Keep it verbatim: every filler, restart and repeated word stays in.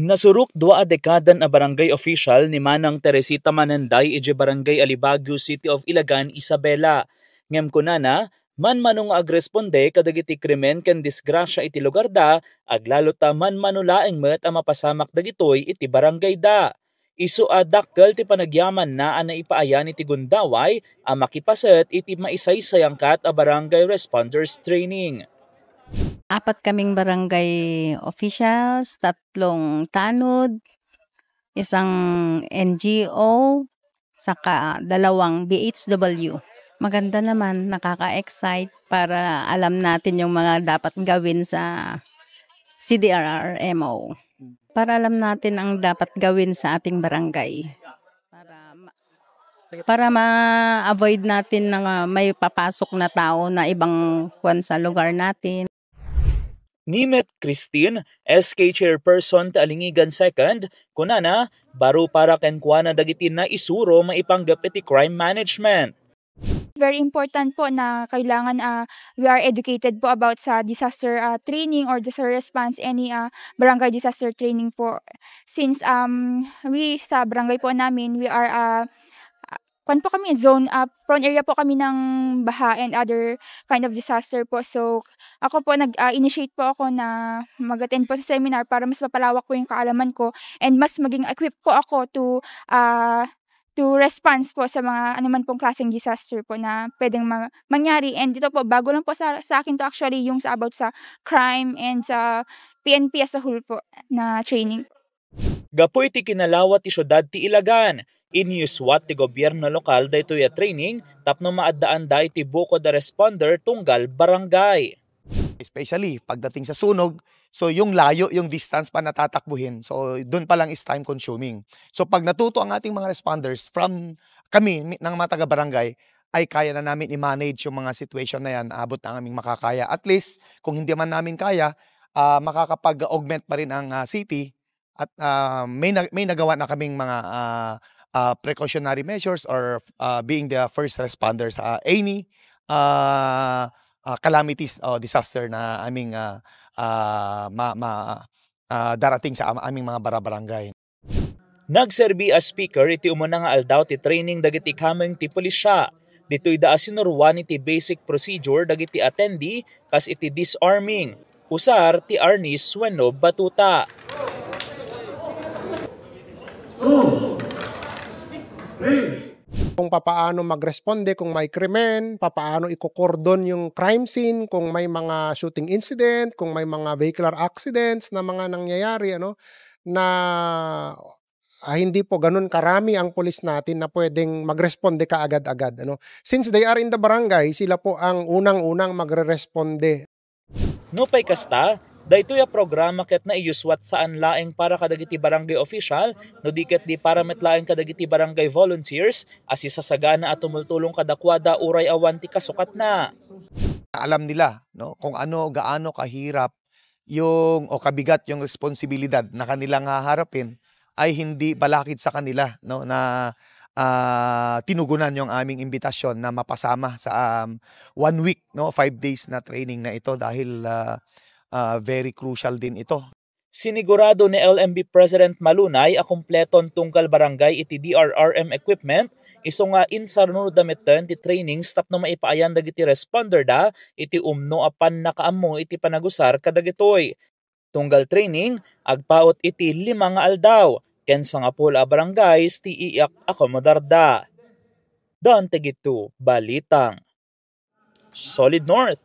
Nasurok dua a dekadan a barangay official ni Manang Teresita Mananday idiay Barangay Alibagio, City of Ilagan, Isabela. Ngem kunana, manmano nga agresponde kadagiti krimen ken disgrasia iti lugarda, aglalo ta manmano laeng met a mapasamak dagitoy iti barangayda. Isu a dakkel ti panagyamanna a naipaayan iti gundaway a makipaset iti maisaysayangkat a barangay responders training. Apat kaming barangay officials, tatlong tanod, isang N G O, saka dalawang B H W. Maganda naman, nakaka-excite para alam natin yung mga dapat gawin sa C D R R M O. Para alam natin ang dapat gawin sa ating barangay. Para ma- para ma-avoid natin na may papasok na tao na ibang kuwan sa lugar natin. Ni Met Christine, S K Chairperson ti Alingigan Second, kunana, baro para kenkuana dagiti naisuro maipanggep iti crime management. Very important po na kailangan ah, we are educated po about sa disaster ah, training or disaster response, any ah, barangay disaster training po. Since um, we sa barangay po namin, we are ah, kwan po kami, zone, ah, prone area po kami ng baha and other kind of disaster po. So, ako po, nag-initiate po ako na mag-attend po sa seminar para mas mapalawak po yung kaalaman ko and mas maging equipped po ako to ah, to response po sa mga anuman pong klaseng disaster po na pwedeng ma- mangyari. And ito po, bago lang po sa, sa akin to actually yung sa about sa crime and sa P N P as a whole po na training. Gapu iti kinalawa ti siudad ti Ilagan, inyuswat ti gobierno lokal daytoy a training tapno maaddaanda iti bukod a responder tunggal barangay. Especially pagdating sa sunog, so yung layo, yung distance pa natatakbuhin, so doon pa lang is time consuming. So pag natuto ang ating mga responders from kami mi- ng mga taga-barangay, ay kaya na namin i-manage yung mga situation na yan, abot na ang aming makakaya. At least, kung hindi man namin kaya, ah, makakapag-augment pa rin ang ah, city at ah, may, na- may nagawa na kaming mga ah, ah, precautionary measures or ah, being the first responder sa any ah, ah, calamities o disaster na aming ah, ah, ma- ma- ah, darating sa am- aming mga barabarangay. Nagserbi a speaker iti umuna nga aldaw ti training dagiti kameng ti pulisya. Ditoy da a sinuruan iti basic procedure dagiti attendee kas iti disarming, usar ti arnis wenno batuta. Kung papaano magresponde kung may krimen, papaano ikokordon yung crime scene, kung may mga shooting incident, kung may mga vehicular accidents na mga nangyayari, ano, na ah, hindi po ganun karami ang pulis natin na pwedeng magresponde kaagad-agad, ano. Since they are in the barangay, sila po ang unang-unang magreresponde. Nupay kasta, daytoy a programa ket naiyuswat saan laeng para kadagiti barangay official, no di ket di para met laeng kadagiti barangay volunteers a sisasagana a tumultulong kadakuada uray awan ti kasukatna. Alam nila, no, kung ano, gaano kahirap yung o kabigat yung responsibilidad na kanilang haharapin ay hindi balakid sa kanila, no, na ah, tinugunan yung aming imbitasyon na mapasama sa um, one week, no, five days na training na ito dahil ah, ah, very crucial din ito. Sinigurado ni L M B President Malunay a kumpleton tunggal barangay iti D R R M equipment, isu nga insarnurda metten ti trainings tapno maipaayan dagiti responder da iti umno a pannakaammo iti panagusar kadagitoy. Tunggal training, agpaut iti lima nga aldaw, ken sangapulo a barangays ti iiak-akomodarda. Dante Gitu, Balitang. Solid North.